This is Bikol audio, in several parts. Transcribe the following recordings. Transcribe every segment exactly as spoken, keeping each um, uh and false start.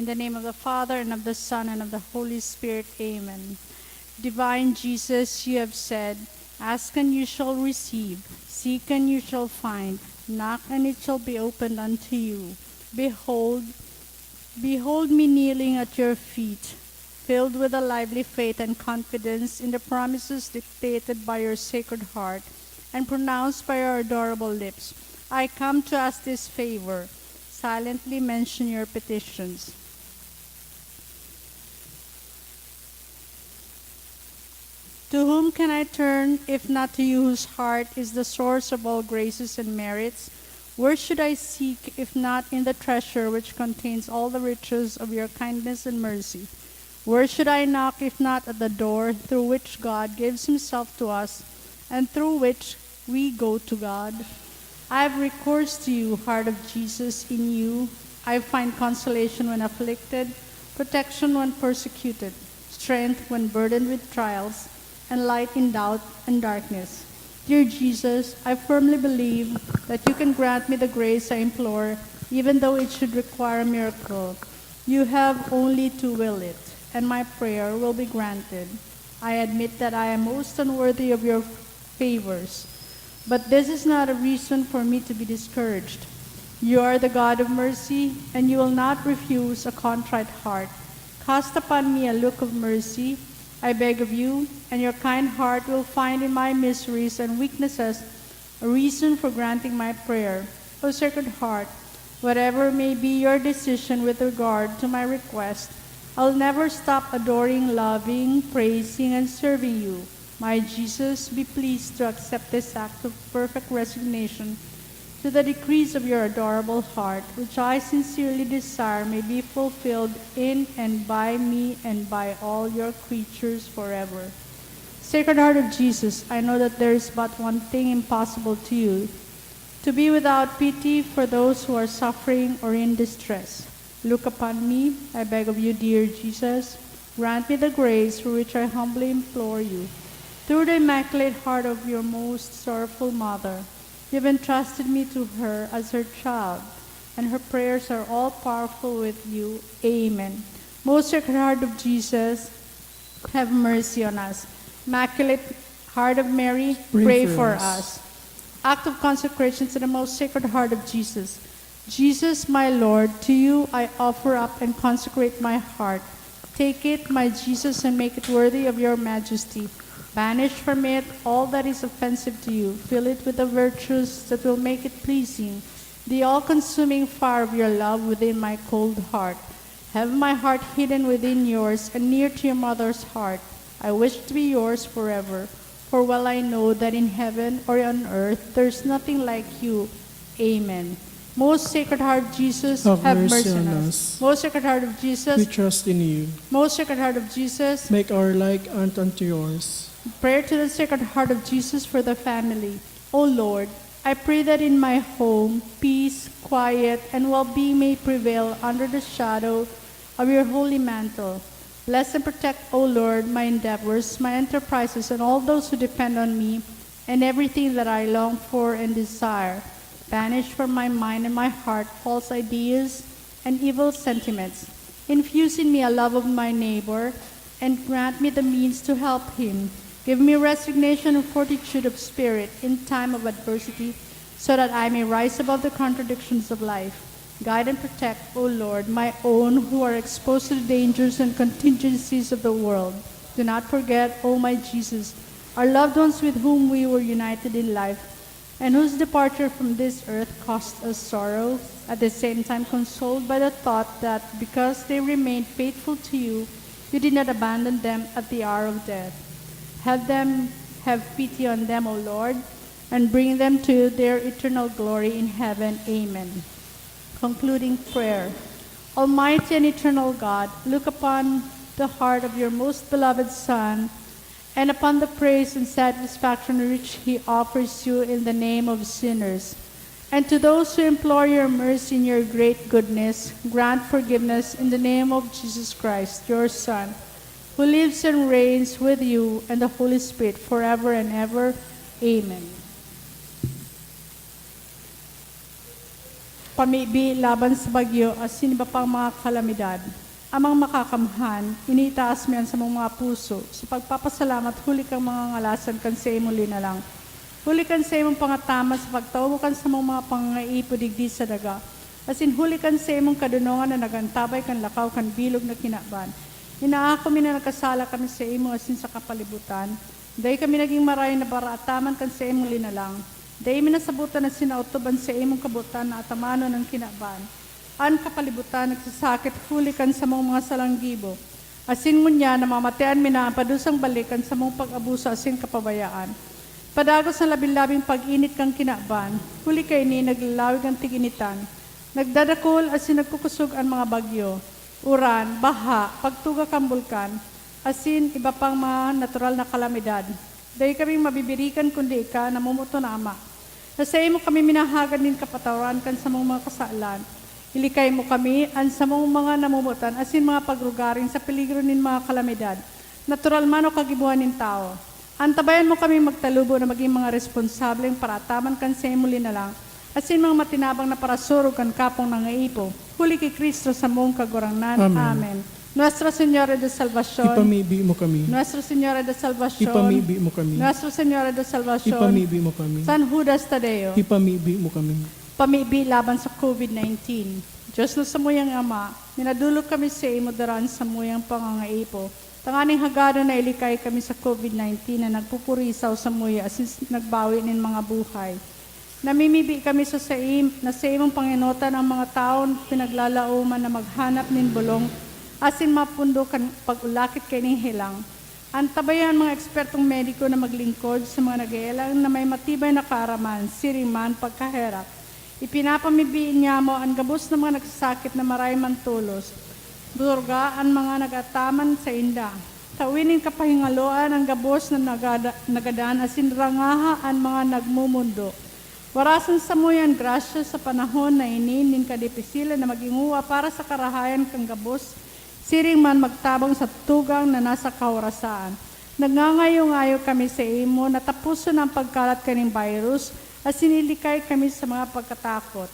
In the name of the Father, and of the Son, and of the Holy Spirit. Amen. Divine Jesus, you have said, "Ask and you shall receive, seek and you shall find, knock and it shall be opened unto you." Behold, behold me kneeling at your feet, filled with a lively faith and confidence in the promises dictated by your Sacred Heart and pronounced by your adorable lips. I come to ask this favor. Silently mention your petitions. To whom can I turn, if not to you, whose heart is the source of all graces and merits? Where should I seek, if not in the treasure which contains all the riches of your kindness and mercy? Where should I knock, if not at the door through which God gives himself to us, and through which we go to God? I have recourse to you, Heart of Jesus. In you I find consolation when afflicted, protection when persecuted, strength when burdened with trials, and light in doubt and darkness. Dear Jesus, I firmly believe that you can grant me the grace I implore, even though it should require a miracle. You have only to will it, and my prayer will be granted. I admit that I am most unworthy of your favors, but this is not a reason for me to be discouraged. You are the God of mercy, and you will not refuse a contrite heart. Cast upon me a look of mercy, I beg of you, and your kind heart will find in my miseries and weaknesses a reason for granting my prayer. O Sacred Heart, whatever may be your decision with regard to my request, I'll never stop adoring, loving, praising, and serving you. My Jesus, be pleased to accept this act of perfect resignation to the decrees of your adorable heart, which I sincerely desire may be fulfilled in and by me and by all your creatures forever. Sacred Heart of Jesus, I know that there is but one thing impossible to you, to be without pity for those who are suffering or in distress. Look upon me, I beg of you, dear Jesus. Grant me the grace for which I humbly implore you. Through the Immaculate Heart of your most sorrowful Mother, you have entrusted me to her as her child, and her prayers are all powerful with you. Amen. Most Sacred Heart of Jesus, have mercy on us. Immaculate Heart of Mary, pray, for us. Act of consecration to the most Sacred Heart of Jesus. Jesus, my Lord, to you I offer up and consecrate my heart. Take it, my Jesus, and make it worthy of your majesty. Banish from it all that is offensive to you. Fill it with the virtues that will make it pleasing, the all-consuming fire of your love within my cold heart. Have my heart hidden within yours and near to your mother's heart. I wish to be yours forever, for well I know that in heaven or on earth there is nothing like you. Amen. Most Sacred Heart of Jesus, have mercy on us. Most Sacred Heart of Jesus, we trust in you. Most Sacred Heart of Jesus, make our like unto yours. Prayer to the Sacred Heart of Jesus for the family. O Lord, I pray that in my home, peace, quiet, and well-being may prevail under the shadow of your holy mantle. Bless and protect, O Lord, my endeavors, my enterprises, and all those who depend on me, and everything that I long for and desire. Banish from my mind and my heart false ideas and evil sentiments. Infuse in me a love of my neighbor, and grant me the means to help him. Give me resignation and fortitude of spirit in time of adversity, so that I may rise above the contradictions of life. Guide and protect, O Lord, my own who are exposed to the dangers and contingencies of the world. Do not forget, O my Jesus, our loved ones with whom we were united in life, and whose departure from this earth caused us sorrow, at the same time consoled by the thought that because they remained faithful to you, you did not abandon them at the hour of death. Have them, have pity on them, O Lord, and bring them to their eternal glory in heaven. Amen. Concluding prayer. Almighty and eternal God, look upon the heart of your most beloved Son and upon the praise and satisfaction which he offers you in the name of sinners. And to those who implore your mercy in your great goodness, grant forgiveness in the name of Jesus Christ, your Son, who lives and reigns with you and the Holy Spirit forever and ever. Amen. Pamibi laban sa bagyo asin iba pang mga kalamidad. Amang Makakamhan, initaas mi an samong mga puso sa pagpapasalamat huli kan mga ngalasan kan saimong linalang, huli kan saimong pangatama sa pagtaob kan samong mga pangangaipo digdi sa daga, asin huli kan saimong kadonongan na nag-antabay kan lakaw kan bilog na kinaban. Inaako mi na nagkasala kami saimo asin sa kapalibutan. Dai kami nagin maray na paraataman kan saimong linalang. Dai mi nasabotan asin naotob an saimong kabotan na atamanon an kinaban. An kapalibutan nagsasakit huli kan samong mga salang gibo. Asin ngunyan, namamatean mi na an padusang balik kan samong pag-abuso asin kapabayaan. Padagos na labing-labing pag-init kan kinaban. Huli kaini, naglalawig an tig-initan. Nagdadakul asin nagkukosog an mga bagyo, uran, baha, pagtuga kan bulkan, asin iba pang mga natural na kalamidad. Dai kaming mabibirikan kundi ika, namomoton na Ama, na saimo kami minahagad nin kapatawaran kan samong mga kasalan. Ilikay mo kami, an samong mga namomotan asin mga pagrugaring sa peligro nin mga kalamidad, natural man o kagibohan nin tawo. Antabayan mo kaming magtalubo na magin mga responsableng paraataman kan saimo linalang, asin mga matinabang na parasurog kan kapong nangaipo, huli ki Cristo samong Kagurangnan. Amen. Amen. Nuestra Señora de Salvacion. Ipamibi mo kami. Nuestra Señora de Salvacion. Ipamibi mo kami. Nuestra Señora de Salvacion. Ipamibi mo kami. San Judas Tadeo. Ipamibi mo kami. Pamibi laban sa covid nineteen. Diyos na samuyang Ama, minadolok kami sa imo dara an samuyang pangangaipo, tanganing hagadon na ilikay kami sa covid nineteen na nagpupurisaw samuya asin s-, nagbawi nin mga buhay. Namimibi kami sa saim-, na saimong pangenotan ang mga tawong pinaglalaoman na maghanap nin bolong asin mapundo kan pag-ulakit kaining helang. Antabayan an mga ekspertong mediko na maglingkod sa mga naghehelang na may matibay na kaaraman, siring man pagkaherak. Ipinapamibi niamo an gabos na mga nagsasakit na maray man tolos. Buruga an mga nag-ataman sainda. Tawi nin kapahingaloan an gabos na nagada-, nagadan asin rangaha an mga nagmomondo. Warasan samuya an grasya sa panahon na ini nin kadipisilan na magin uwa para sa karahayan kan gabos, siring man magtabang sa tugang na nasa kahorasaan. Nagngangayo-ngayo kami saimo na taposon an pagkalat kaning virus asin ilikay kami sa mga pagkatakot.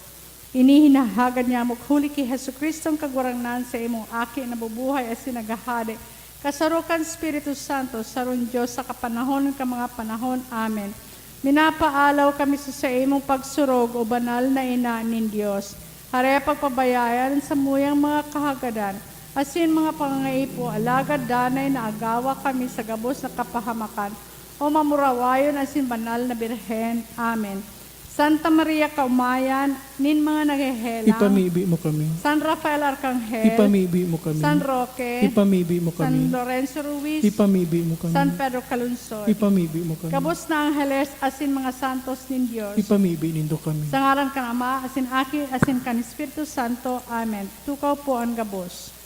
Ini hinahagad niamo huli ki Jesu-Cristo an Kagurangnan, saimong Aki na bubuhay asin naghahade, kasaro kan Espiritu Santo, sarong Dios sa kapanahon kan mga panahon. Amen. Minapaalaw kami sa saimong pagsurog, O Banal na Ina nin Dios. Hare pagpabayayan an samuyang mga kahagadan asin mga pangangaipo, alagad danay na agawa kami sa gabos na kapahamakan, O mamurawayon asin banal na Birhen. Amen. Santa Maria, Kaomayan nin mga naghehelang. Ipamibi mo kami. San Rafael Arcangel. Ipamibi mo kami. San Roque. Ipamibi mo kami. San Lorenzo Ruiz. Ipamibi mo kami. San Pedro Calungsod. Ipamibi mo kami. Gabos na angheles asin mga santos nin Dios. Ipamibi nindo kami. Sa ngaran kan Ama, asin Aki, asin kan Espiritu Santo. Amen. Tukaw po an gabos.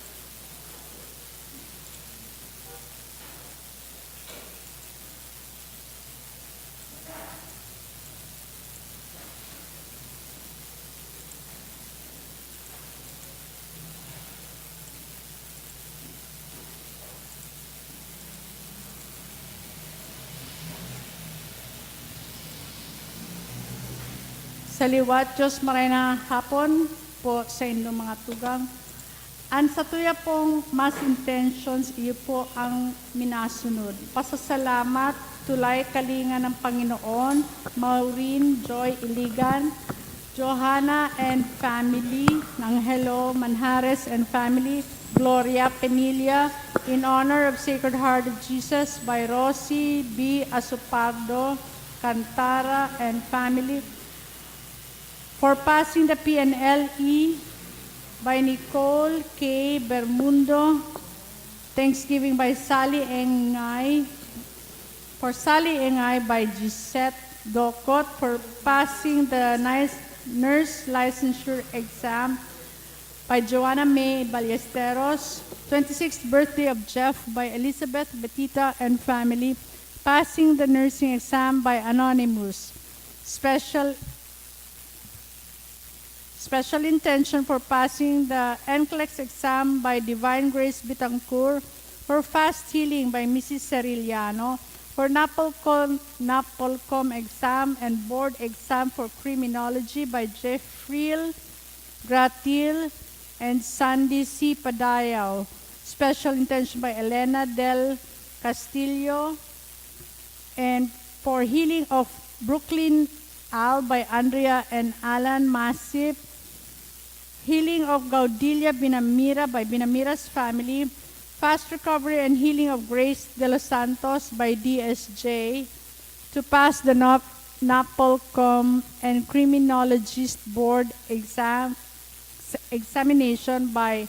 Sa liwat, Diyos, maray na hapon po sa indong mga tugang. An satuya pong mass intentions, iyo po ang minasunod. Pasasalamat, tulay kalinga ng Panginoon, Maureen Joy Iligan, Johanna and family, Angelo Manjares and family, Gloria Penilla, in honor of Sacred Heart of Jesus by Rosie B. Asopardo Cantara and family, for passing the P N L E by Nicole K. Bermundo. Thanksgiving by Sally Engay. For Sally Engay by Gisette Docot. For passing the nice nurse licensure exam by Joanna May Ballesteros. Twenty-sixth birthday of Jeff by Elizabeth Betita and family. Passing the nursing exam by Anonymous. Special Special intention for passing the NCLEX exam by Divine Grace Bitangcourt, for fast healing by Missus Ceriliano, for NAPOLCOM, NAPOLCOM exam and board exam for criminology by Jeffrey Gratil, and Sandy C. Padayaw. Special intention by Elena Del Castillo. And for healing of Brooklyn Al by Andrea and Alan Masip. Healing of Gaudilia Binamira by Binamira's family. Fast recovery and healing of Grace De Los Santos by D S J. To pass the Nop-, NAPOLCOM and Criminologist Board exam, examination by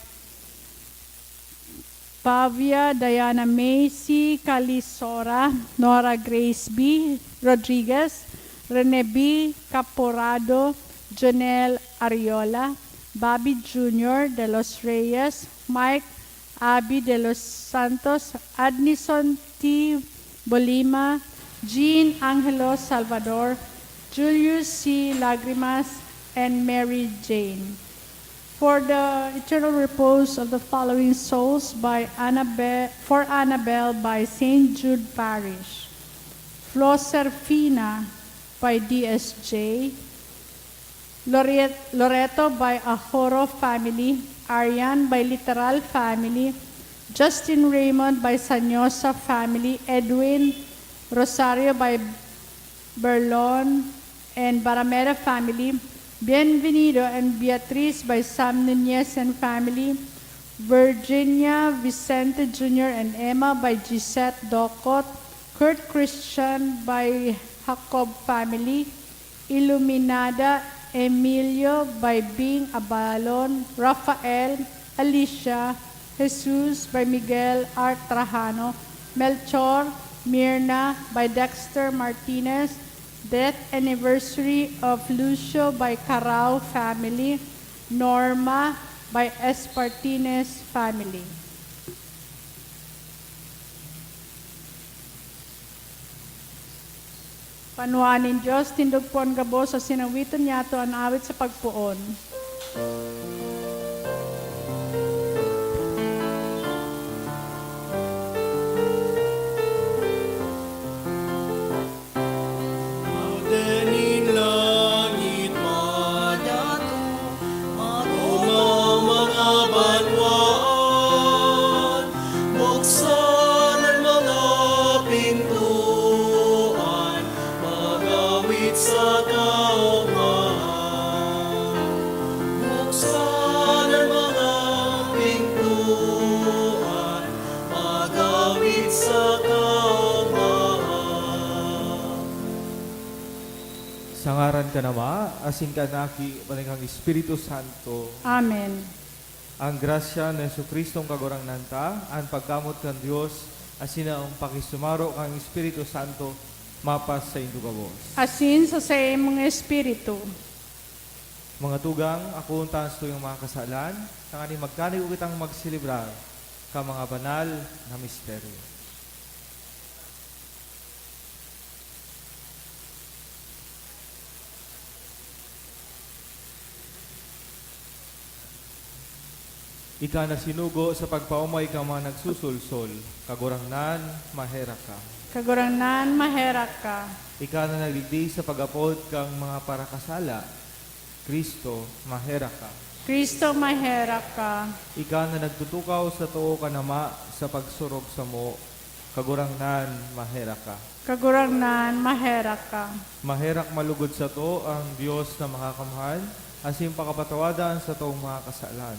Pavia Diana Macy Calisora, Nora Grace B. Rodriguez, Rene B. Caporado, Jonel Ariola, Bobby Junior De Los Reyes, Mike Abby De Los Santos, Adnison T. Bolima, Jean Angelo Salvador, Julius C. Lagrimas, and Mary Jane. For the eternal repose of the following souls by Annabe-, for Annabelle by Saint Jude Parish. Flo Serfina by D S J. Loret-, Loreto by Ahoro family. Arian by Literal family. Justin Raymond by Sanyosa family. Edwin Rosario by Berlon and Barameda family, Bienvenido and Beatriz by Sam Nunez and family, Virginia Vicente Junior and Emma by Gisette Docot, Kurt Christian by Jacob family, Iluminada Emilio by Bing Abalon, Rafael, Alicia, Jesus by Miguel R. Trajano, Melchor, Mirna by Dexter Martinez, death anniversary of Lucio by Carao family, Norma by Espartines family. Banwaan nin Dios, tindog poon gabos asin awiton niyato an awit sa pagpoon. Nin langit madyato, maguma ang mga banwaan, buksan ang mga pintuan, mag-awit sa kaogmahan. Buksan ang mga pintuan, mag-awit sa kaogmahan. Sa ngaran kan Ama, asin kan Aki, asin kan Espiritu Santo. Amen. Ang grasya ni Jesu-Cristong Kagurangnan ta, an pagkamoot kan Dios, asin an pakisumaro kan Espiritu Santo, mapasaindo gabos. Asin sa saimong espiritu. Mga tugang, akoon ta an satuyang mga kasalan, tanganing magkanigo kitang magselebrar kan mga banal na misteryo. Ika na sinugo sa pagpaomay kan mga nagsusulsol, Kagurangnan, maherak ka. Kagurangnan, maherak ka. Ika na nagdigdi sa pag-apod kan mga parakasala, Cristo, maherak ka. Cristo, maherak ka. Ika na nagtutukaw sa too kan Ama sa pagsurog samo, Kagurangnan, maherak ka. Kagurangnan, maherak ka. Maherak malugod sato ang Dios na Makakamhan, asin pakapatawad an satong mga kasalan.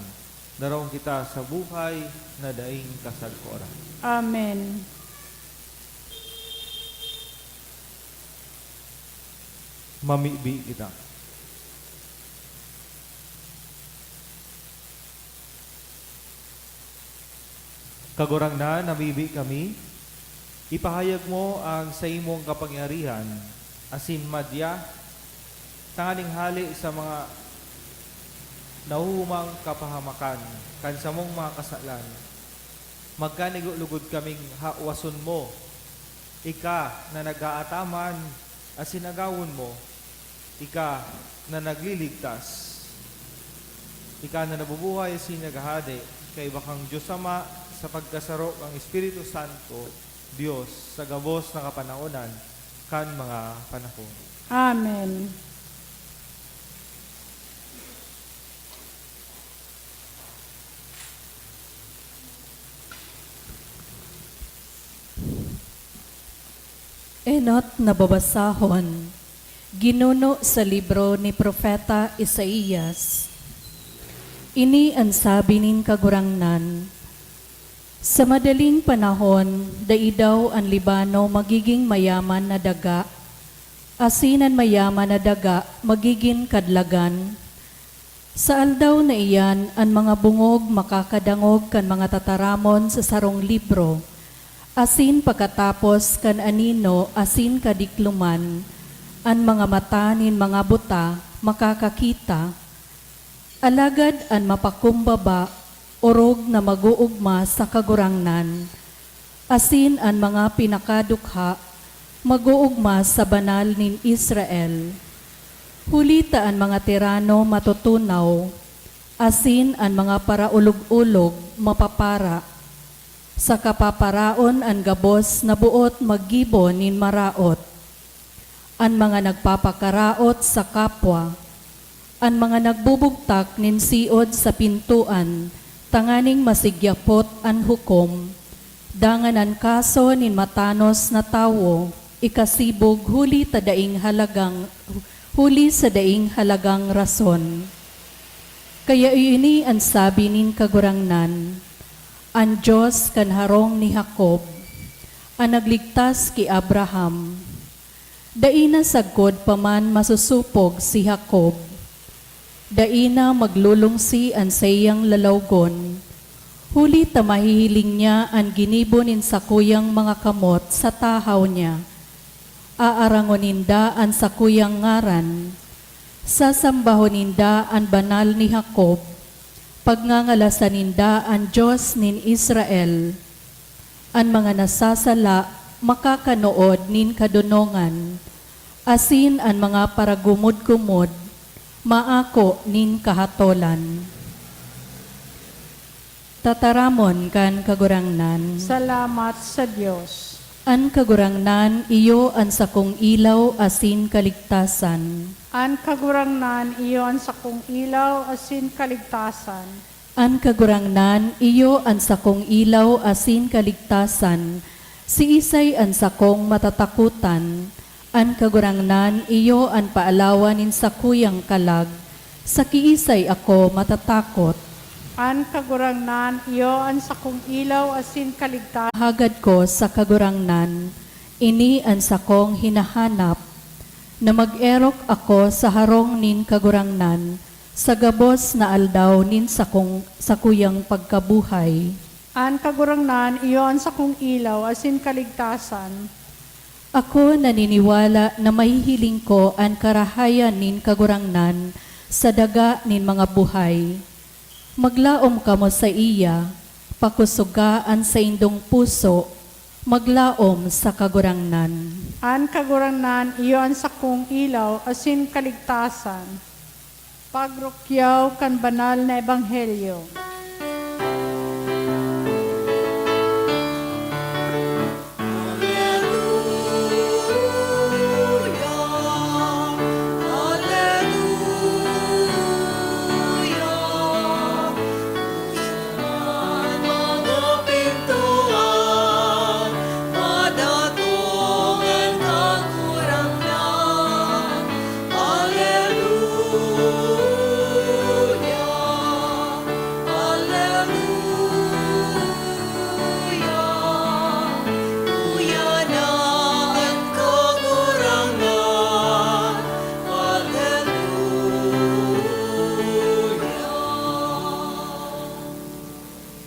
Daraon kita sa buhay na daing kasagkoran. Amen. Mamibi kita. Kagurangnan, namibi kami, ipahayag mo ang saimong kapangyarihan asin madya tanganing hale sa mga nahuhumang kapahamakan kan samong mga kasalan, magkanigo lugod kaming hawason mo, ika na nag-aataman asin agawon mo, ika na nagliligtas, ika na nabubuhay asin naghahade kaiba kan Dios Ama sa pagkasaro kan Espiritu Santo, Dios sa gabos na kapanahonan kan mga panahon. Amen. Enot na babasahon, ginuno sa libro ni Propeta Isaias. Ini an sabi nin Kagurangnan, "Sa madaling panahon, dai daw an Libano magiging mayaman na daga, asin an mayaman na daga magigin kadlagan? Sa aldaw na iyan, an mga bongog makakadangog kan mga tataramon sa sarong libro, asin pakatapos kan anino asin kadikloman, an mga mata nin mga buta makakakita. Alagad an mapakumbaba orog na mag-oogma sa Kagurangnan, asin an mga pinakadukha mag-oogma sa Banal nin Israel. Huli ta an mga tirano matutunaw, asin an mga paraolog-olog mapapara. Sa kapaparaon an gabos na boot maggibo nin maraot. An mga nagpapakaraot sa kapwa, an mga nagbubugtak nin siod sa pintoan tanganing masigyapot an hukom, dangan an kaso nin matanos na tawo ikasibog huli ta daing halagang, huli sa daing halagang rason." Kaya ini an sabi nin Kagurangnan, an Dios kan harong ni Jacob, an nagligtas ki Abraham, "Dai na sagkod pa man masosopog si Jacob, dai na maglulungsi an saiyang lalawgon, huli ta mahihiling niya an ginibo nin sakuyang mga kamot sa tahaw niya. Aarangon ninda an sakuyang ngaran, sasambahon ninda an Banal ni Jacob, pagngangalasan ninda an Dios nin Israel. An mga nasasala makakanood nin kadonongan, asin an mga paragumod-gumod maako nin kahatolan." Tataramon kan Kagurangnan. Salamat sa Dios. An Kagurangnan iyo an sakong ilaw asin kaligtasan. An Kagurangnan iyo an sakong ilaw asin kaligtasan. An Kagurangnan iyo an sakong ilaw asin kaligtasan, siisay an sakong matatakotan? An Kagurangnan iyo an paalawan nin sakuyang kalag, sa kiisay ako matatakot? An Kagurangnan iyo an sakong ilaw asin kaligtasan. Hagad ko sa Kagurangnan, ini an sakong hinahanap, na mag-erok ako sa harong nin Kagurangnan sa gabos na aldaw nin sakong, sakuyang pagkabuhay. An Kagurangnan iyo an sakong ilaw asin kaligtasan. Ako naniniwala na mahihiling ko an karahayan nin Kagurangnan sa daga nin mga buhay. Maglaom kamo saiya, pakusoga an saindong puso, maglaom sa Kagurangnan. An Kagurangnan iyo an sakong ilaw asin kaligtasan. Pagrukyaw kan banal na ebanghelyo.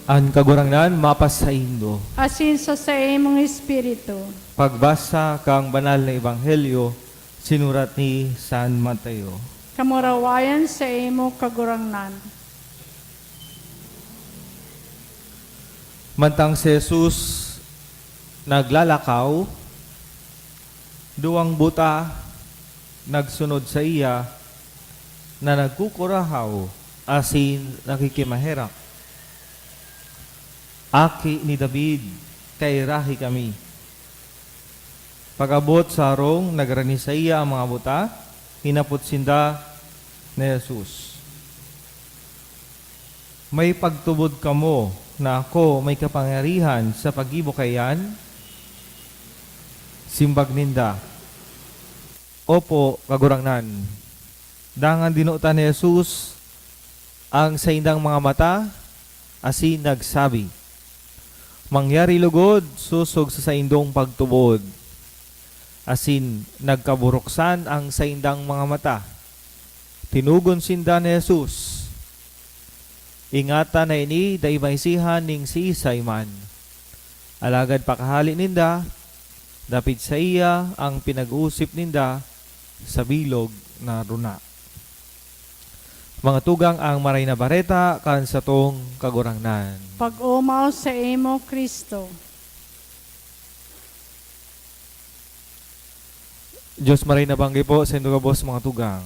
An Kagurangnan mapasaindo. Asin sa saimong espiritu. Pagbasa kan Banal na Ebanghelyo sinurat ni San Mateo. Kamurawayan saimo, Kagurangnan. Mantang si Jesus naglalakaw, duwang buta nagsunod saiya na nagkukurahaw asin nakikimaherak, "Aki ni David, kairahi kami." Pag-abot sa harong, nagrani saiya an mga buta, hinapot sinda ni Jesus, "May pagtubod kamo na ako may kapangyarihan sa paggibo kaiyan?" Simbag ninda, "Opo, Kagurangnan." Dangan dinutan ni Jesus ang saindang mga mata asin nagsabi, "Mangyari logod sosog sa saindong pagtubod." Asin nagkaburuksan ang saindang mga mata. Tinugon sinda ni Jesus, "Ingatan na ini dai maisihan nin siisay man." Alagad pakahale ninda, dapit saiya ang pinag-oosip ninda sa bilog na runa. Mga tugang, ang Maray na Bareta kan satong Kagurangnan. Pag-omaw sa imo, Cristo. Diyos maray na banggi po sa indo gabos, mga tugang.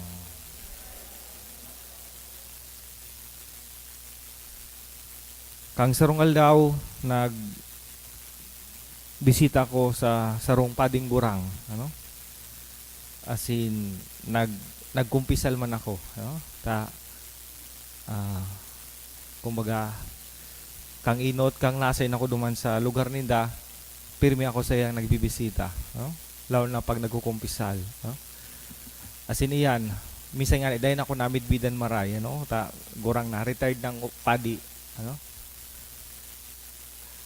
Kang sarong aldaw, nagbisita ako sa sarong pading gurang, ano? As in, nag-, nagkumpisal man ako, ano? Ta-, ah, kumbaga, kang inot, kang nasain ako duman sa lugar ninda, pirmi ako sa iyang nagbibisita, no? Lalo na pag nagkukumpisal, no? As in, iyan, minsan nga, dai na ako namidbidan maray, ano? Ta-, gurang na, retired ng padi, ano?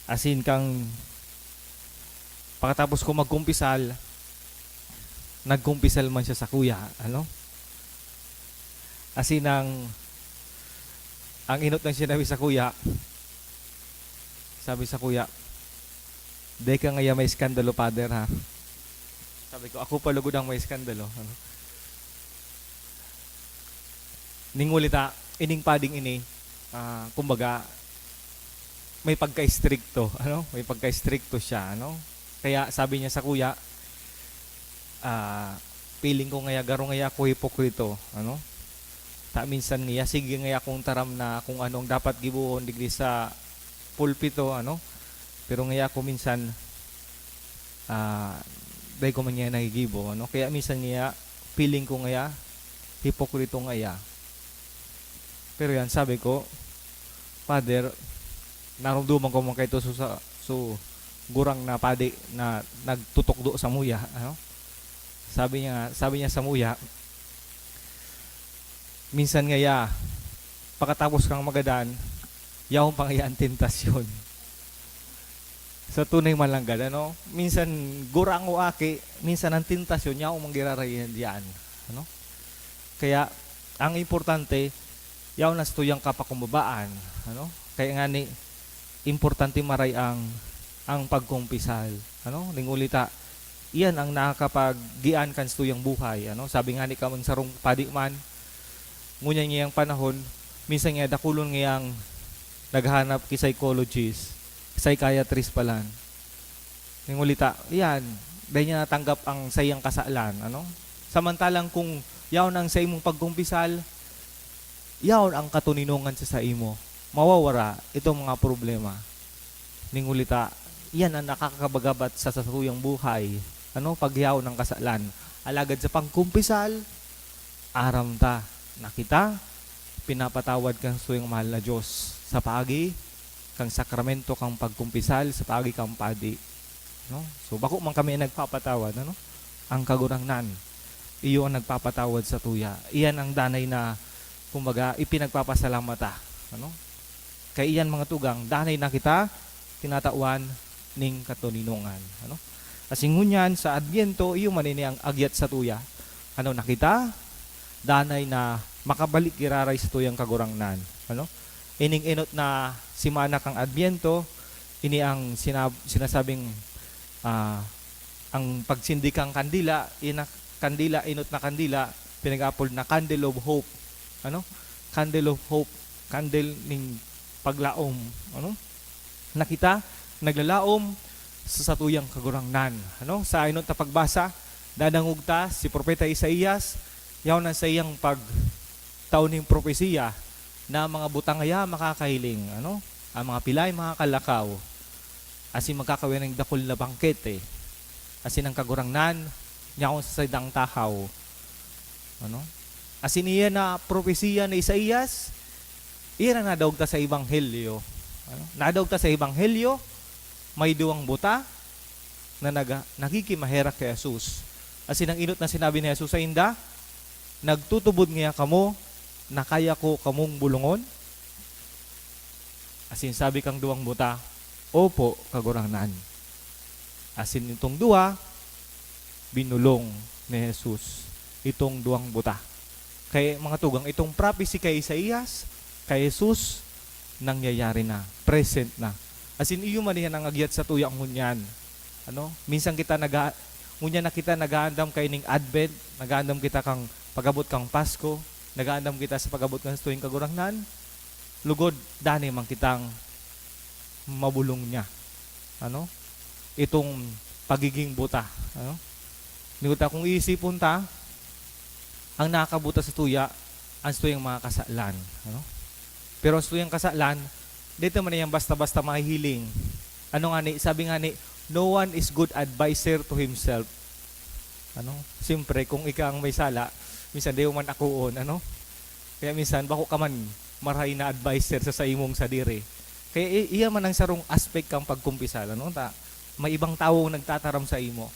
As in, kang, pakatapos ko magkumpisal, nagkumpisal man siya sakuya, ano? As in, ang, ang inot na sinabi sakuya, sabi sakuya, "Dai ka ngaya maiskandalo, Father, ha?" Sabi ko, "Ako pa lugod ang maiskandalo," ano? Ning huli ta, ining pading ini, ah, kumbaga, may pagka-istrikto, ano? May pagka-istrikto siya, ano? Kaya sabi niya sakuya, ah, "Feeling ko ngaya, garo ngaya ako hipokrito," ano? Ta minsan ngaya, sige ngaya akong taram na kung anong dapat gibohon digdi sa pulpito, ano? Pero ngaya ako minsan, ah, dai ko man ngaya nagigibo, ano? Kaya minsan ngaya, feeling ko ngaya, hipokrito ngaya. Pero yan, sabi ko, "Father, naromdoman ko man kaito so, sa, so, gurang na padi na nagtutukdo samuya," ano? Sabi niya, sabi niya samuya, "Minsan ngaya, pakatapos kang magadan, yaon pa ngaya an tentasyon." Sa tunay man langgad, ano? Minsan gurang o aki, minsan ang tentasyon, yaon man giraray diyan, ano? Kaya, ang importante, yaon na sa tuyang kapakumbabaan, ano? Kaya ngani, importante maray ang, ang pagkumpisal, ano? Ning huli ta, iyan ang nakakapaggian kan sa tuyang buhay, ano? Sabi ngani kan sarong padi man, ngunyan ngayang panahon, minsan nga dakulon ngayang naghahanap ki psychologist, psychiatrist palan. Ning huli ta, iyan, dai niya natanggap ang saiyang kasalan, ano? Samantalang kung yaon ang saimong pagkumpisal, yaon ang katoninongan sa saimo, mawawara itong mga problema. Ning huli ta, iyan ang nakakagabagat sa satuyang buhay, ano, pag yaon ang kasalan. Alagad sa pagkumpisal, aram ta na kita pinapatawad kan satuyang mahal na Dios sa paagi kan sakramento kan pagkumpisal, sa paagi kan padi, no? So, bako man kami nagpapatawad, ano? Ang Kagurangnan, iyo ang nagpapatawad satuya. Iyan ang danay na, kumbaga, ipinagpapasalamat ta, ano? Kaya iyan, mga tugang, danay na kita tinatawan ning katoninongan, ano? Asin ngunyan, sa Adbyento, iyo man ini ang agyat satuya. Ano na kita? Danay na makabalik giraray satuyang Kagurangnan, ano? Ining enot na semana kan Adbyento, ini ang sinab-, sinasabing, ah, ang pagsindi kan kandila, ina-, kandila, enot na kandila, pinag-apod na candle of hope. Ano? Candle of hope, candle ning paglaom, ano? Na kita naglalaom sa satuyang Kagurangnan, ano? Sa enot na pagbasa, nadangog ta si Propeta Isaias, yaon na sa iyang pagtao ning propesiya na mga buta ngaya makakahiling, ano? Ang mga pilay makakalakaw, asin magkakawenan nin dakul na bangkete, asin ang Kagurangnan yaon sa saindang tahaw. Ano? Asin iyan na propesiya ni Isaias, iyan ang nadaog ta sa Ebanghelyo. Ano? Nadaog ta sa Ebanghelyo, may duwang buta, na naga-, nakikimaherak ki Jesus. Asin ang enot na sinabi ni Jesus sainda, "Nagtutubod ngiya kamo na kaya ko kamong bolongon?" Asin sabi kan duwang buta, "Opo, Kagurangnan." Asin itong duwa, binolong ni Jesus itong duwang buta. Kaya, mga tugang, itong prophecy kay Isaias, kay Jesus, nangyayari na, present na. Asin iyo man iyan ang agyat satuya ngunyan. Ano? Minsan kita naga-, ngunyan na kita nag-aandam kaining Advent, nag-aandam kita kan pag-abot kan Pasko, nag-aandam kita sa pag-abot kan satuyang Kagurangnan, lugod danay man kitang mabolong niya. Ano? Itong pagiging buta. Ano? Niuta kung iisipon ta, ang nakakabuta satuya, ang satuyang mga kasalan. Ano? Pero ang satuyang kasalan, dai man yan basta-basta mahihiling. Ano nga ni, sabi nga ni, "No one is good adviser to himself." Ano? Siyempre, kung ika ang may sala, minsan di mo man akoon, ano? Kaya minsan, bako ka man marahay na adviser sa saimong sadiri. Kaya i-, iya man ang sarong aspect kan pagkumpisal, ano? Ta, may ibang tawo nagtataram sa imo.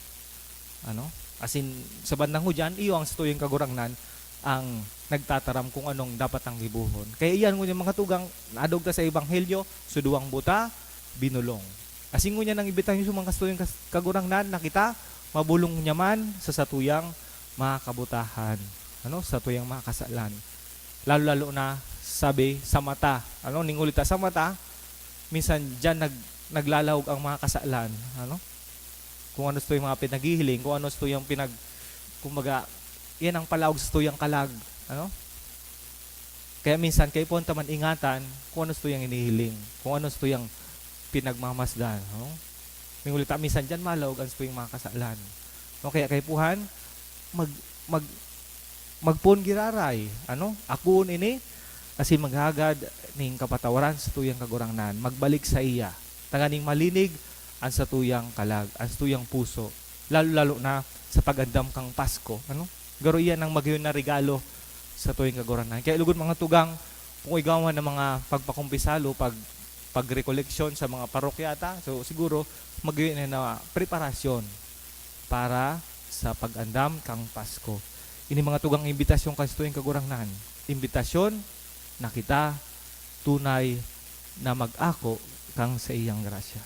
Ano? Asin, sa bandang hudyan, iyo ang satuyang Kagurangnan ang nagtataram kung anong dapat ang gibohon. Kaya iyan ngunyan, mga tugang, naadog ta sa Ebanghelyo, so duwang buta, binolong. Asin ngunyan ang imbitasion sa mga satuyang kas-, Kagurangnan na kita mabolong niya man sa satuyang mga kabutahan, ano, satuyang mga kasalan. Lalo-lalo na, sabi, sa mata. Ano, ning huli ta sa mata, minsan diyan nag-, naglalahog ang mga kasalan, ano? Kung ano satuyang mga pinaghihiling, kung ano satuyang pinag-, kumbaga, yan ang palahog satuyang kalag, ano? Kaya minsan, kaipuhan ta man ingatan kung ano satuyang hinihiling, kung ano satuyang pinagmamasdan, no? Ning huli ta, minsan diyan malahog ang satuyang mga kasalan. No, kaya kaipuhan, mag-, mag-, magpoon giraray, ano? Akoon ini, asin maghagad ning kapatawaran sa satuyang Kagurangnan, magbalik saiya, tanganing malinig ang satuyang kalag, ang satuyang puso, lalo-lalo na sa pag-andam kan Pasko, ano? Garo iyan ang magayon na regalo sa satuyang Kagurangnan. Kaya lugod, mga tugang, kung igwa man ang mga pagpakumpisal o pag-, pagrekoleksyon sa mga parokya ta, so siguro magayon na, na preparasyon para sa pag-andam kan Pasko. Ini, mga tugang, imbitasyon kan satuyang Kagurangnan. Imbitasyon na kita tunay na mag-ako kan saiyang grasya.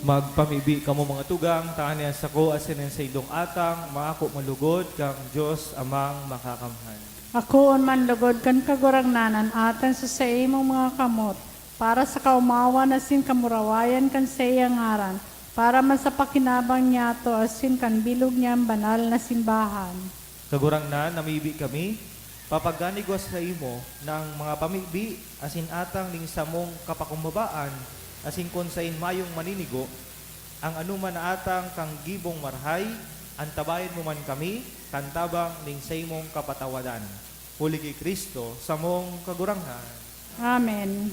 Magpamibi kamo, mga tugang, tanganing an sako asin an saindong atang maako man lugod kan Dios Amang Makakamhan. Akoon man lugod kan Kagurangnan an atang sa saimong mga kamot, para sa kaomawan asin kamurawayan kan saiyang ngaran, para man sa pakinabang niyato asin kan bilog niyang banal na simbahan. Kagurangnan, namibi kami, papaganigwa saimo na an mga pamibi asin atang nin samong kapakumbabaan Asin kun saen mayong maninigo, ang anoman na atang kang gibong marahay, antabayan mo man kami kan tabang nin saimong kapatawadan. Huli ki Cristo, samong Kagurangnan. Amen.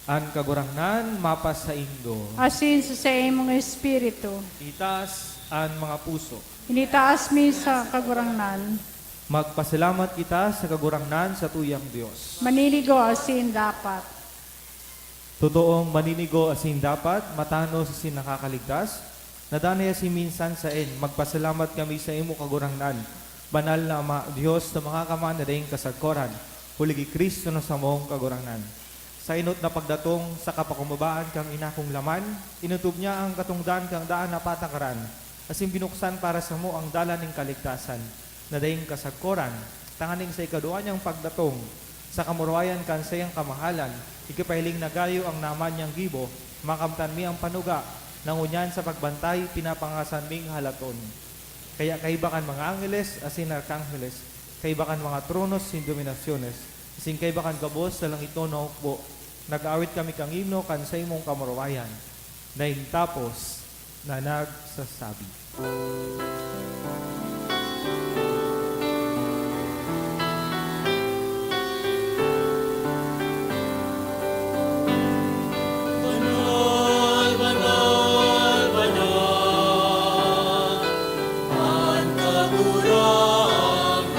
An Kagurangnan mapasaindo. Asin sa saimong espiritu. Itaas an mga puso. Initaas mi sa Kagurangnan. Magpasalamat kita sa Kagurangnan, satuyang Dios. Maninigo asin dapat. Totoong maninigo asin dapat, matanos asin nakakaligtas, na danay asin minsan saen, magpasalamat kami saimo, Kagurangnan, Banal na Ama, Dios na Makakamana daing kasagkoran, huli ki Cristo na samong Kagurangnan. Sa enot na pagdatong, sa kapakumbabaan kan inakong laman, inotob niya an katongdan kan daan na patakaran, asin binuksan para samo an dalan nin kaligtasan, na daing kasagkoran, tanganing sa ikaduwa niyang pagdatong, sa kamurawayan kan saiyang kamahalan, ikipahiling na gayo an naman niyang gibo, makamtan mi an panuga, na ngunyan sa pagbantay, pinapangasan ming halaton. Kaya kaiba kan mga angheles asin arkangheles, kaiba kan mga tronos asin dominasyones, asin kaiba kan gabos sa langiton na hukbo, nag-aawit kami kan himno kan saimong kamurawayan, daing tapos na nagsasabi, "Banal, banal, banal an Kagurangnan,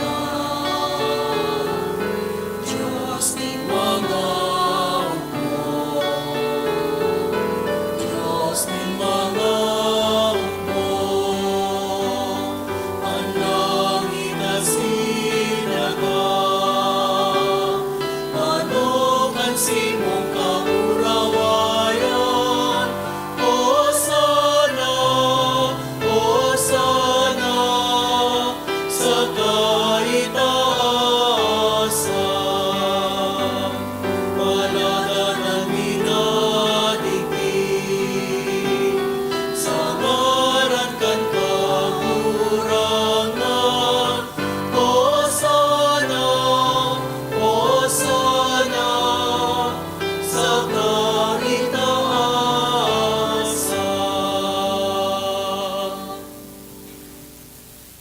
Dios nin mga hukbo, Dios nin mga hukbo. An langit asin daga, ano kan saimong kamurawayan? Hosana, Hosana sa kaitaasan. Paladan an minadigdi sa ngaran kan Kagurangnan. Hosana, Hosana sa kaitaasan."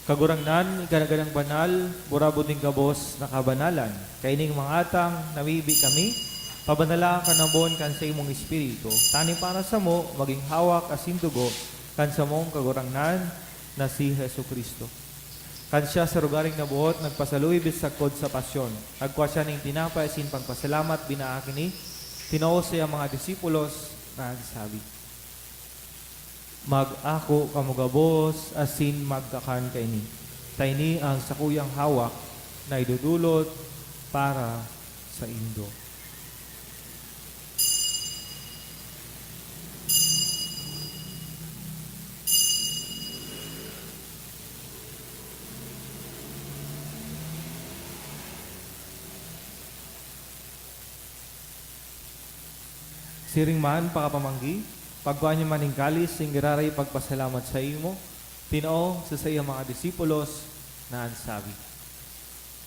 Kagurangnan, ika na ganang banal, burabod nin gabos na kabanalan. Kaining mga atang, namibi kami, pabanala ka namon kan saimong Espiritu, tanganing para samo magin hawak asin dugo kan samong Kagurangnan na si Jesu-Cristo. Kan siya sa rogaring naboot nagpasaluib sagkod sa pasyon, nagkua siya nin tinapay asin pagpasalamat, binaak ini, tinao sa saiyang mga disipulos, na nagsabi, "Mag-ako kamo gabos asin magkakan kaini, ta ini an sakuyang hawak na idodolot para saindo." Siring man pakapamanggi, pagkua niya man nin kalis, nin giraray pagpasalamat saimo, tinao sa saiyang mga disipulos, na nagsabi,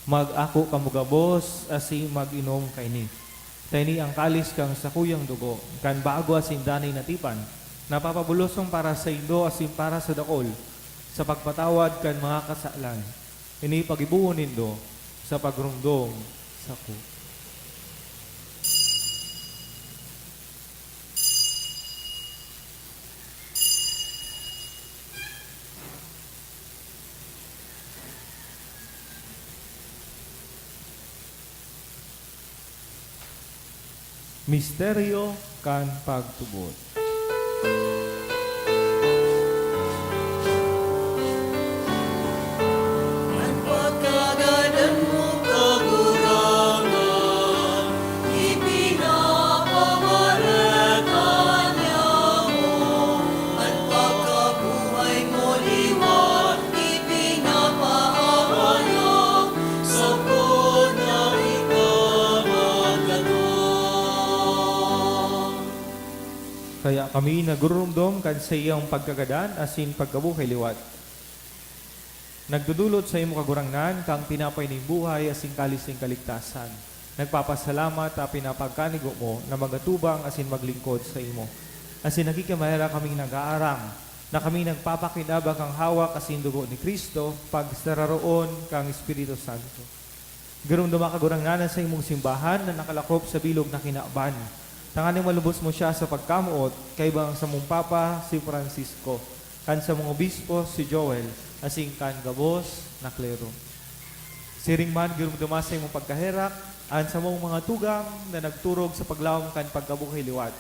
"Mag-ako kamo gabos asin mag-inom kaini. Ta ini an kalis kan sakuyang dugo, kan bago asin danay na tipan, na papabulosong para saindo asin para sa dakul, sa pagpatawad kan mga kasalan. Ini paggibohon nindo sa pagromdom sako." Misteryo kan pagtubod. An pagkagadan mo, Kagurangnan, ipinapamareka niamo. An pagkabuhay mo liwat ipinapaahayag sako na ika maglaton. Kaya kami nagururumdom kan saiyang pagkagadan asin pagkabuhay liwat. Nagdodolot saimo, Kagurangnan, kan tinapay nin buhay asin kalis nin kaligtasan. Nagpapasalamat ta pinapagkanigo mo na magatubang asin maglingkod saimo. Asin nakikimaherak kaming nag-aarang na kami nagpapakinabang kan hawak asin dugo ni Cristo, pagsararoon kan Espiritu Santo. Giromdoma, Kagurangnan, an saimong simbahan na nakalakop sa bilog na kinaban, tanganing malubos mo siya sa pagkamoot, kaiba kan samong Papa, si Francisco, kan samong Obispo, si Joel, asin kan gabos na klero. Siring man, giromdoma sa imong pagkaherak an samong mga tugang na nagturog sa paglaom kan pagkabuhay liwat,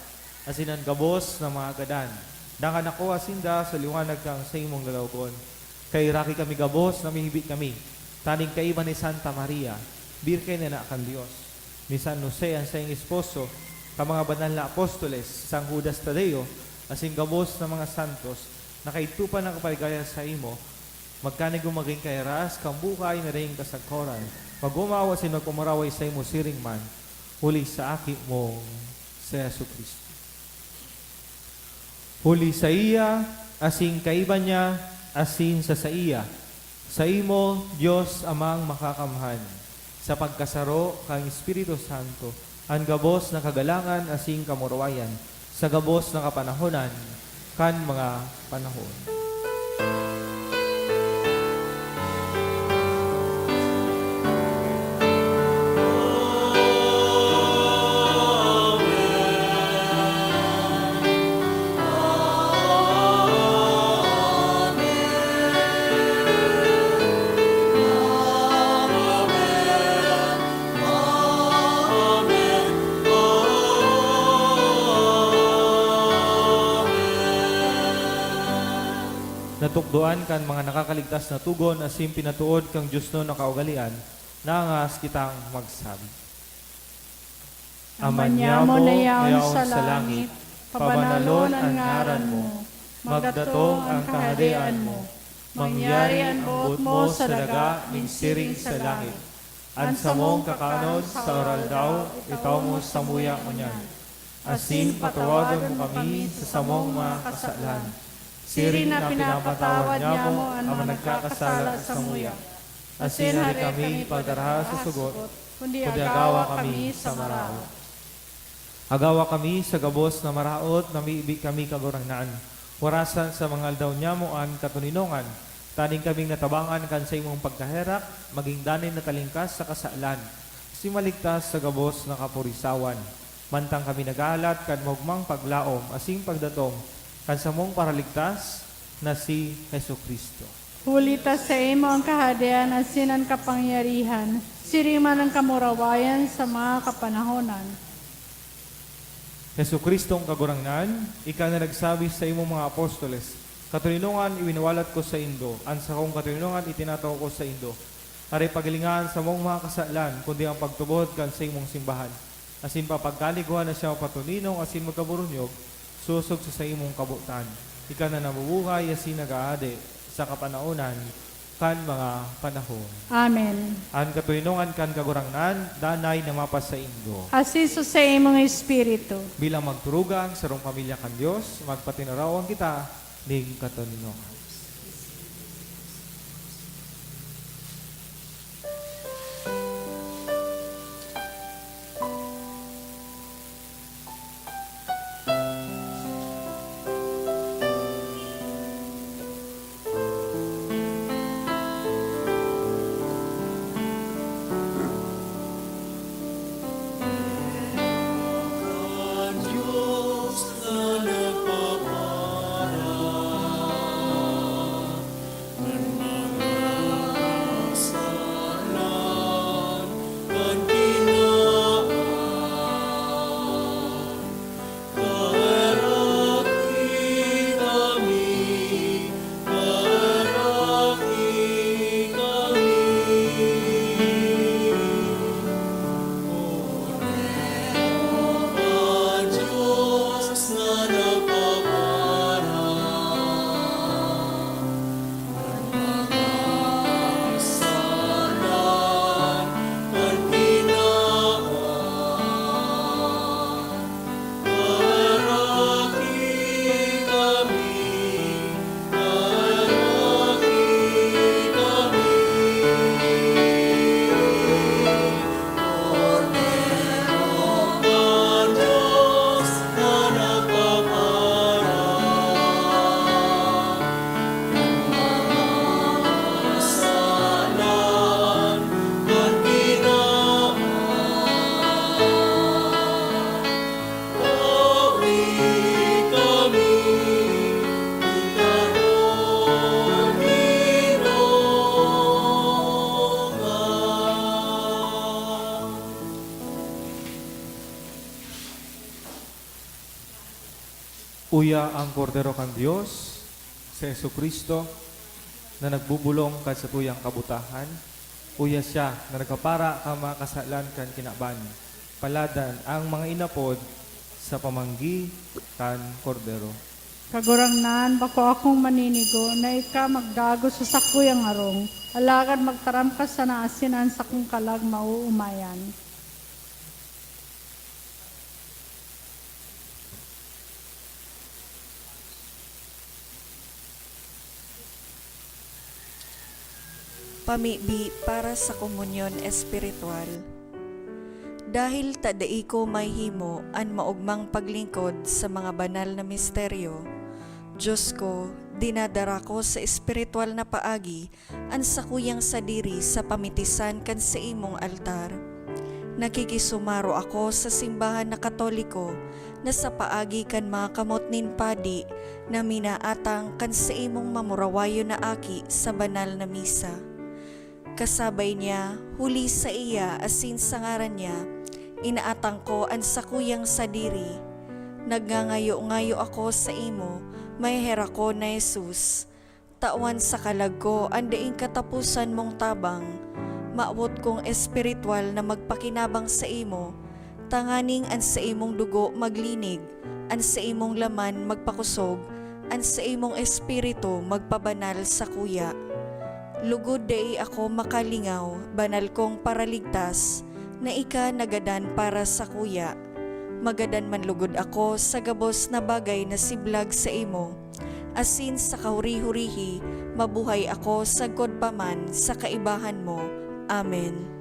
asin an gabos na mga gadan. Dangan nakuha sinda sa liwanag kan saimong lalawogon. Kaheraki kami gabos na mihibi kami, tanganing kaiba ni Santa Maria, Birhen na ina kan Dios, ni San Jose, an saiyang esposo, kan mga banal na apostoles, San Judas Tadeo, asin gabos na mga santos, na kaidto pa nakapaligaya saimo, magkanigo magin kahiras kan buhay na daing kasagkoran, mag-omaw asin magpamaraway saimo siring man, huli sa Aki mong si Jesu-Cristo. Huli saiya, asin kaiba niya, asin sa saiya, saimo, Dios Amang Makakamhan, sa pagkasaro kan Espiritu Santo, an gabos na kagalangan asin kamurawayan, sa gabos na kapanahonan kan mga panahon. Natukdoan kan mga nakakaligtas na togon asin pinatood kan diosnon na kaugalean, naangahas kitang magsabi. Ama niamo na yaon sa langit, pabanalon an ngaran mo, magdatong an kahadean mo, mangyari an boot mo sa daga nin siring sa langit. An samong kakanon sa aroaldaw, itao mo samuya ngunyan. Asin patawadan mo kami sa samong mga kasalan, siring na pinapatawad niamo an mga nagkakasala samuya. Asin hari kami pagdaraha sa sugot, kundi agawa kami sa maraot. Agawa kami sa gabos na maraot, namibi kami, Kagurangnan. Warasan sa mga aldaw niamo an katoninongan, tanganing kaming natabangan kan saimong pagkaherak, magin danay na talingkas sa kasalan, asin maligtas sa gabos na kaporisawan. Mantang kami naghahalat kan maogmang paglaom asin pagdatong kan samong Paraligtas na si Jesu-Cristo. Huli ta saimo an kahadean asin an kapangyarihan, siring man an kamurawayan sa mga kapanahonan. Jesu-Cristong Kagurangnan, ika na nagsabi sa imong mga apostoles, "Katoninongan iwinawalat ko saindo, an sakong katoninongan itinatao ko saindo." Aray paghilinga an samong mga kasalan, kundi an pagtubod kan saimong simbahan. Asin papagkaliguan na siya mapatoninong asin magkaburunyog, sosog sa saimong kabotan. Ika na nabubuhay asin nag-aadi sa kapanaonan kan mga panahon. Amen. An katoninongan kan Kagurangnan, danay na mapasaindo. Asin sa saimong espiritu. Bilang magturugang sarong pamilya kan Dios, magpatinarawan kita ning katoninongan. Uya an Kordero kan Dios, si Jesu-Cristo, na nagbubolong kan satuyang kabutahan. Uya siya na nagkapara kan mga kasalan kan kinaban. Paladan an mga inapod sa pamanggi kan Kordero. Kagurangnan, bako akong maninigo na ika magdagos sa sakuyang harong, alagad magtaram ka sana asin an sakong kalag maoomayan. Pamibi para sa komunyon espiritual. Dahil ta dai ko mahihimo an maogmang paglingkod sa mga banal na misteryo, Dios ko, dinadara ko sa espiritual na paagi an sakuyang sadiri sa pamitisan kan saimong altar. Nakikisumaro ako sa simbahan na Katoliko na sa paagi kan mga kamot nin padi na minaatang kan saimong mamurawayon na aki sa banal na misa. Kasabay niya, huli saiya asin sa ngaran niya, inaatang ko an sakuyang sadiri. Nagngangayo-ngayo ako saimo, maheherakon na Jesus. Tawan sa kalag ko an daing kataposan mong tabang. Mawot kong espiritual na magpakinabang saimo, tanganing an saimong dugo maglinig, an saimong laman magpakosog, an saimong espiritu magpabanal sakuya. Lugod dai ako makalingaw, banal kong Paraligtas, na ika nagadan para sakuya. Magadan man lugod ako sa gabos na bagay na siblag saimo, asin sa kahuri-hurihi, mabuhay ako sagkod pa man sa kaibahan mo. Amen.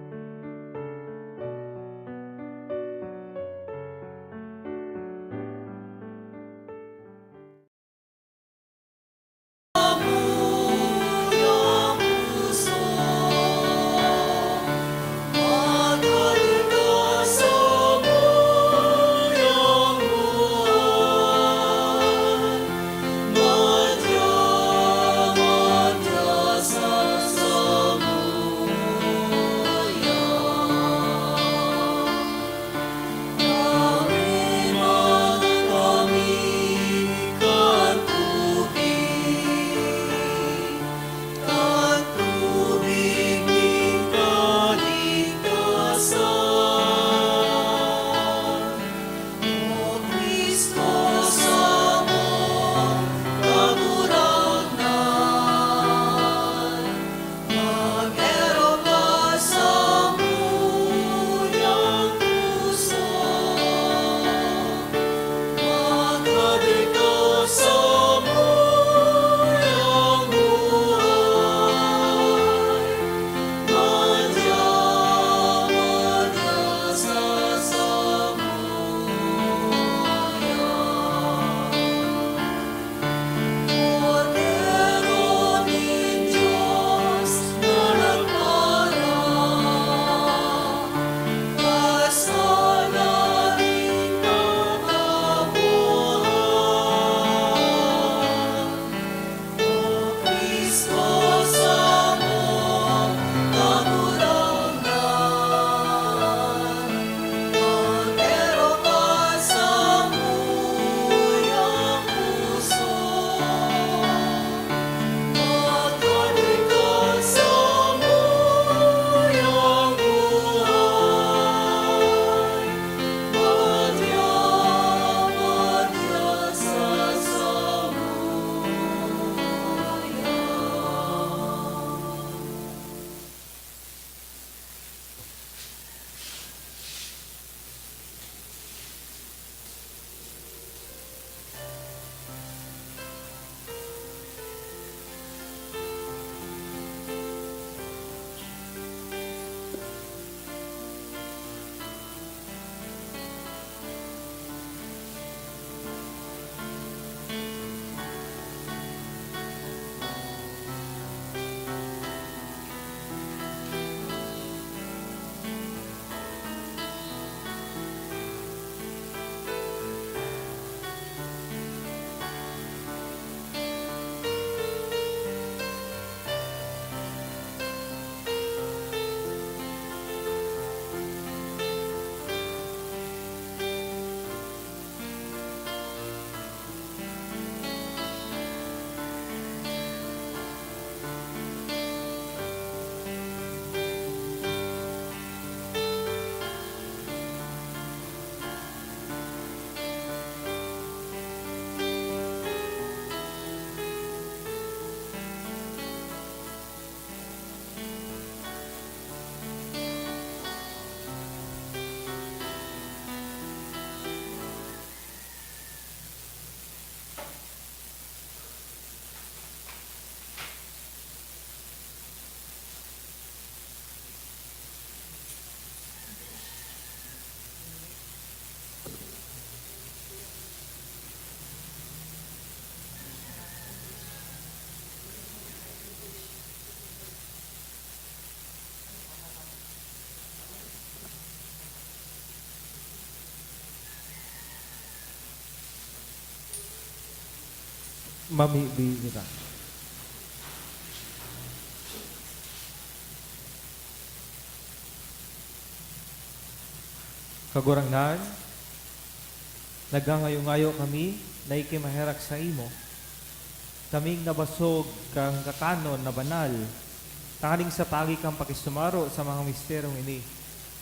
Mamibi kita. Kagurangnan, nagangayo-ngayo kami na ikimaherak saimo, kaming nabasog kan kakanon na banal, tanganing sa pagi kan pakisumaro sa mga misteryong ini,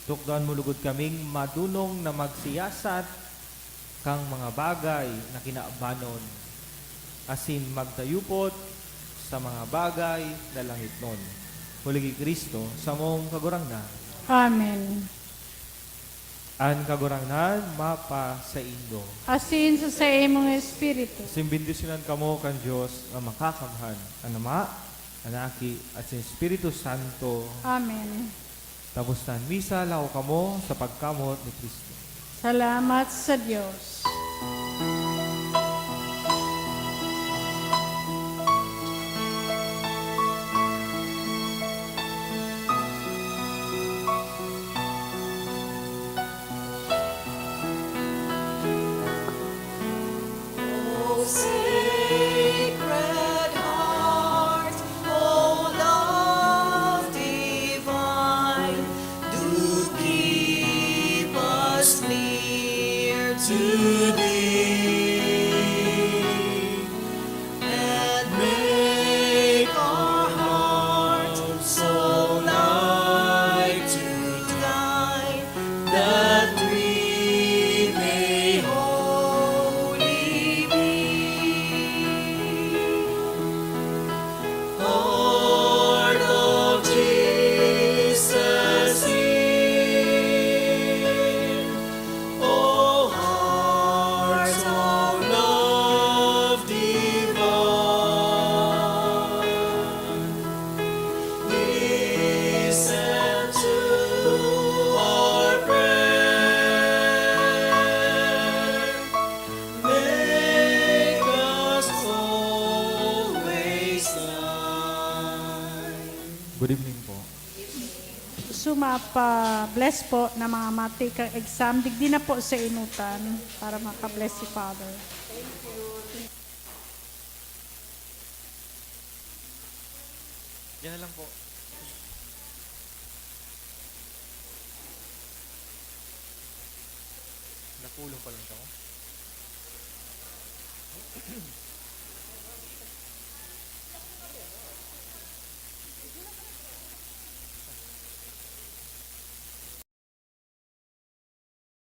tukdoan mo logod kaming madunong na magsiyasat kan mga bagay na kinabanon, asin magdayupot sa mga bagay na langitnon. Huli ki Cristo, samong Kagurangnan. Amen. An Kagurangnan mapasaindo. Asin sa saimong espiritu. Asin bendisyonan kamo kan Dios na makakamhan, an Ama, an Aki, asin Espiritu Santo. Amen. Tapos na an misa, laog kamo sa pagkamot ni Cristo. Salamat sa Dios. O Sacred Heart, O Love Divine, do keep us near to Thee, and make our hearts so like to Thine, that we may holy be. Heart of Jesus, hear. O heart of love divine, listen to our prayer. Make us always thine. Good evening po. So, mapa-bless po na mga mati kang exam. Digdi na po sa inutan para maka-bless si Father. Diyan na lang po. Nakulong pa lang siya, oh.